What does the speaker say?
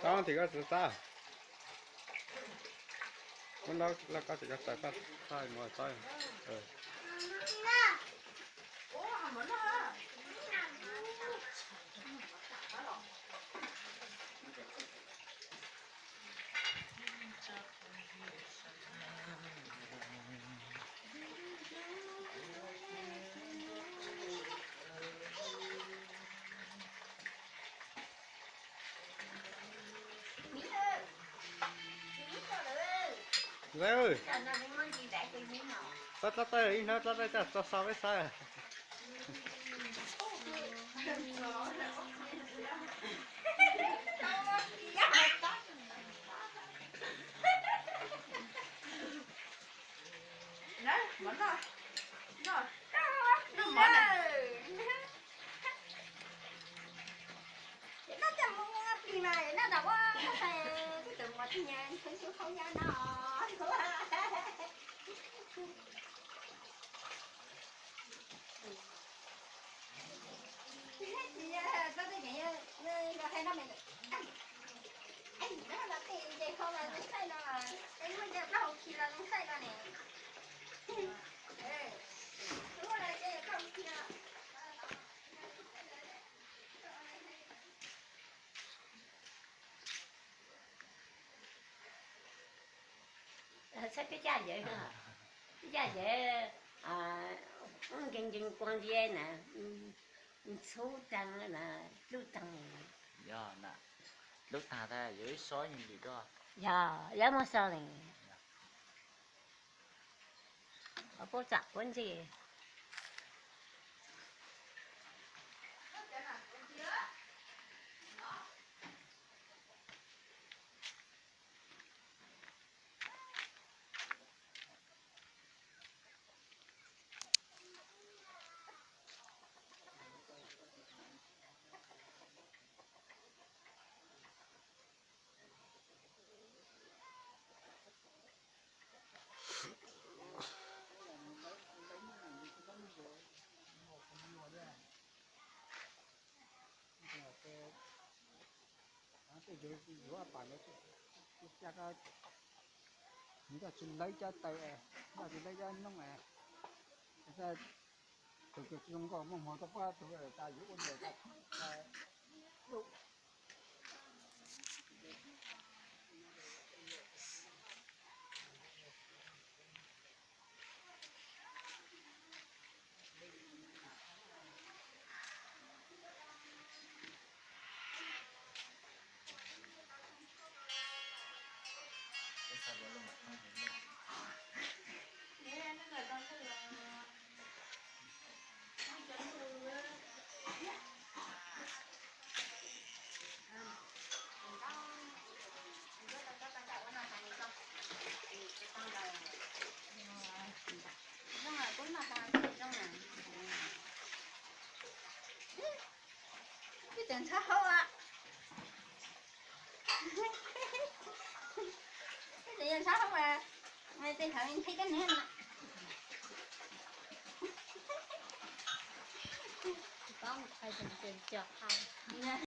Tau tim koj txiv txawb. Muab loj koj txiv koj txawb koj txaij mus txawb. Txaij, txaij taw ib hnub txaij taw coj tso sau peb saib. Ces noj coj mus plig mas noj nram ua, twb tawm mus tij nyas ntxhw xyov hau ya no. Tsis tau tej kev yog hais no me, es no los tej nce hau los leej saib no, es muaj nce plaub hau khi los leej saib no ne. Muaj los ces plaub hau khi no. Saib peb caj ntawd, peb caj ntawd nkees nkees kuag ntsia na, ntxhub taag na, dlub taag. Yog na, dlub taag tas yuav ib so ib nyuag lwm dua. Yog, yuav muaj so ne. Puab txam puab ntxig. Tej yuav pam ntawd, nws tsis lawv cov taw, noj tsis lawv cov noob es, tus kws tsis zoo nkauj muaj hmoov rau pab tus tas yuav ua ntawd tas. Ib tug ntxhab haub, ib tug ntxhab haub mas, tej thaum nqhis kab niag na.